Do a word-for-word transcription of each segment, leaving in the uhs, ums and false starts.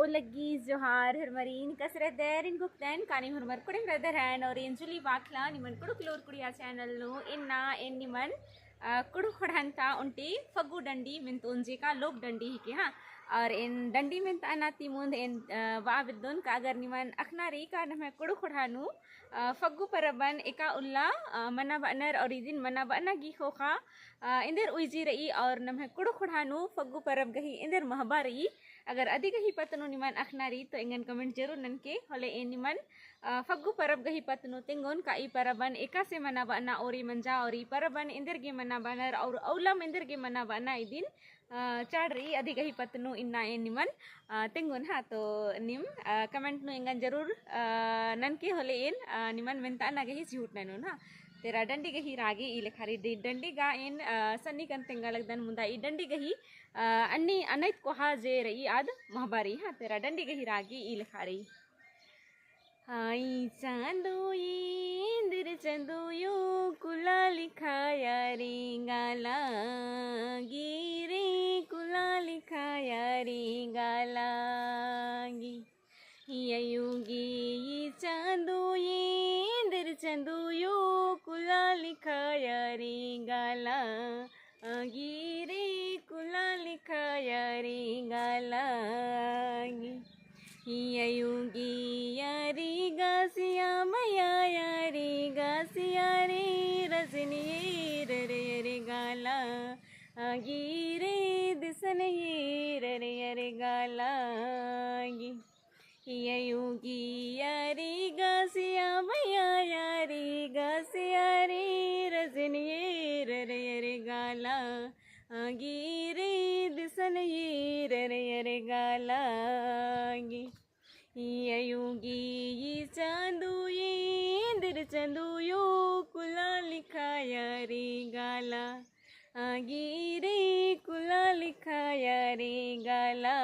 लग्गी जोहार होरमारिन, कस रअदर? एन गुक्तन कानी होरमर कुड़िम रअदर हन और एन जुली बाखला निमन कुँड़ुख़ लोर कुड़िया channel नू। इन्ना एन निमन, अ, कुँड़ुख़ ख़ोंड़हा ता ओन्टे फग्गु डंडी मेन्तोन जेका लोक डंडी हिके, हाँ। और एन डंडी मेन्तअना ती मुन्द एन, अ, बआ बेद्दोन का अगर निमन अख़ना रई का नम्है कुँड़ुख़ ख़ोंड़हा नू, अ, फग्गु परबन एका उल्ला, अ, मना बअनर और इदिन मना बअना गही ख़ोख़ा, अ, एन्देर उइजी रई और नम्है कुँड़ुख़ ख़ोंड़हा नू फग्गु परब गही एन्देर महबा रई। अगर अदी गही पत्त नू निमन अख़ना रई तो एंगन comment जरूर ननके। होले एन निमन, अ, फग्गु परब गही पत्त नू तेंगोन का ई परबन एकासे मना बअना ओरी मंजा और ई परबन एन्देर गे मना बअनर और अउलम एन्देर गे मना बअना इदिन, अ, चाड़ रई अदी गही पत्त नू इन्ना एन निमन, अ, तेंगोन, हाँ। तो नीम, अ, comment नू एंगन जरूर, अ, ननके होले एन, अ, निमन मेन्तअना गही चिहुट ननोन, हाँ। तेरा डंडी गही रागे ई लेखा रई, डंडी गा एन, अ, सन्नी कन तेंगा लगदन मुन्दा ई डंडी गही, अ, अन्नी अनैत कोहा जे रई आद महबा रई, हाँ। तेरा डंडी गही रागे ई लेखा रई। आई चाँदो एन्देर चाँदो यो कुला लिखा यारी गाला, गे रे कुला लिखा यारी गाला गे। हिया यो गे ई चाँदो एन्देर चाँदो यो कुला लिखा यारी गाला, आगी रे कुला लिखा यारी गाला गे। हिया यो गे यारी गासिया मया यारी गासिया रे रजनी रे रे रे गाला। आगी रे दिसन ये रे रे रे गाला गे। हिया यो गे यारी गासिया मया यारी गासिया रे रजनी रे रे रे गाला। आगी रे दिसन ये रे रे रे गाला गे। हिया यो गे ई चाँदो एन्देर चाँदो यो कुला लिखा यारी गाला। आगी रे कुला लिखा यारी गाला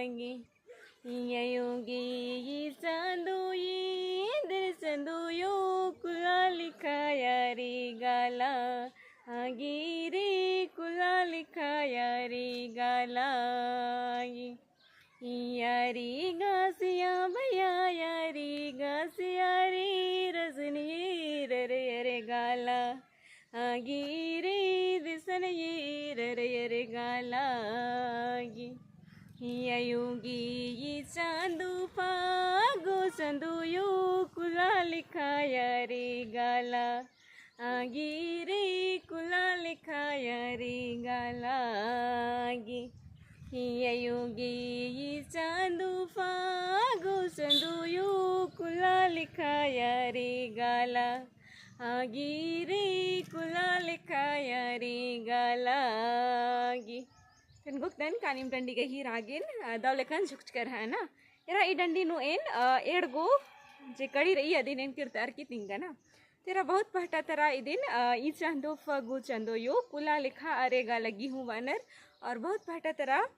गे। हिया यो गे ई चाँदो एन्देर चाँदो यो कुला लिखा यारी गाला। आगी रे कुला लिखा यारी गाला गे। हिया री गासिया भैया यारी गासिया रे रजनी रे रे रे गाला। आगी रे दिसन ये रे रे रे गाला गे। हिया यो गे ई चाँदो फागो चाँदो यो कुला लिखा यारी गाला। आगी रे कुला लिखा यारी गाला गे। हिया यो गे ई चाँदो फागो चाँदो यो कुला लिखा यारी गाला। आगी रे कुला लिखा यारी गाला गे। तेन गुक्तन कानिम डंडी गही रागेन, अ, दव लेखन झुकचकर है ना। एरा ई डंडी नू एन, अ, एड़गो जे कड़ी रई अदिन एन किर्तार की तिंगा ना। तेरा बहुत पहटा तरा इदिन, अ, ई चाँदो फगु चाँदो यो कुला लेखा अरेगा लगी हूँ बअनर। और बहुत पहटा तरा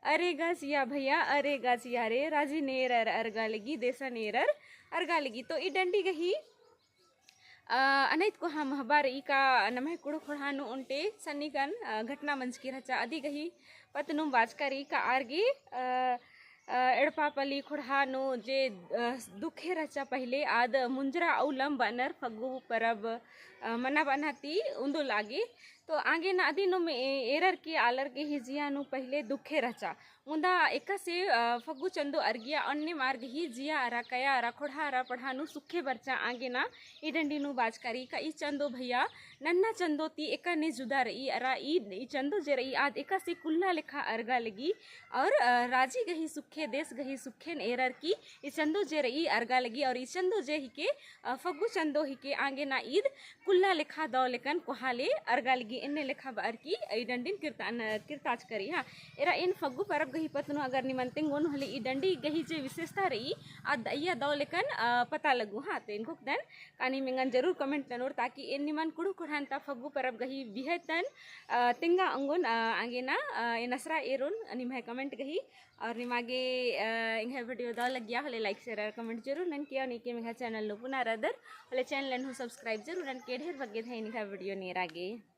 अरेगा जिया भैया अरेगा जिया रे राजी नेरर अरगा लगी देसन एरर अरगा लगी। तो ई डंडी गही, अ, अनैत कोहा महबा रई का नम्है कुँड़ुख़ ख़ोंड़हा नू ओन्टे सन्नी कन, अ, घटना मंजकी रहचा अदी गही पत्त नू बाचका रई का आर गे, अ, अ, एड़पा पल्ली ख़ोंड़हा नू जे, अ, दुखे रहचा पहिले आद मुंजरा अउलम बअनर फग्गु परब, अ, मना बअना ती उन्दुल आगे। तो आगे ना अदिनुम ए-, एरर की आलर गही जिया नू पहिले दुखे रहचा। मुन्दा एकासे, अ, फग्गु चाँदो अरगिया अन्नेम आर गही जिया अरा कया अरा ख़ोंड़हा अरा पड़हा नू सुखे बरचा आगे ना ई डंडी नू बाचका रई का ई चाँदो भैया नन्ना चाँदो ती एकाने जुदा रई अरा ई, ई चाँदो जे रई आद एकासे कुल्ला लेखा अरगा लगी। और, अ, राजी गही सुखे देश गही सुखेन एरर की ई चाँदो जे रई अरगा लगी और ई चाँदो जे हिके, अ, फग्गु चाँदो हिके आगे ना ईद कुल्ला लेखा दव लेकन कोहा ले अरगा लगी एन्ने लेखा बअर की ई डंडिन किर्तान, किर्ताचका रई, हाँ। एरा एन फग्गु परब गही पत्त नू अगर निमन तेंगोन होले ई डंडी गही जे विशेषता रई आद अइय्या दव लेकन, अ, पता लगू, हाँ। तो एन गुक्तन कानिम एंगन जरूर comment ननोर ताकि एन निमन कुँड़ुख़ ख़ोंड़हा ता फग्गु परब गही बिहतन, अ, तेंगा ओंगोन, अ, आगे ना, अ, एन असरा एरोन निम्है comment गही। और निमागे, अ, एंग्है video दव लग्गिया होले like, share और comment जरूर ननके। और नीके एंग्है channel नू पुना रअदर होले channel नू subscribe जरूर ननके। ढेर बग्गे धैन एंग्है video नेरा गे।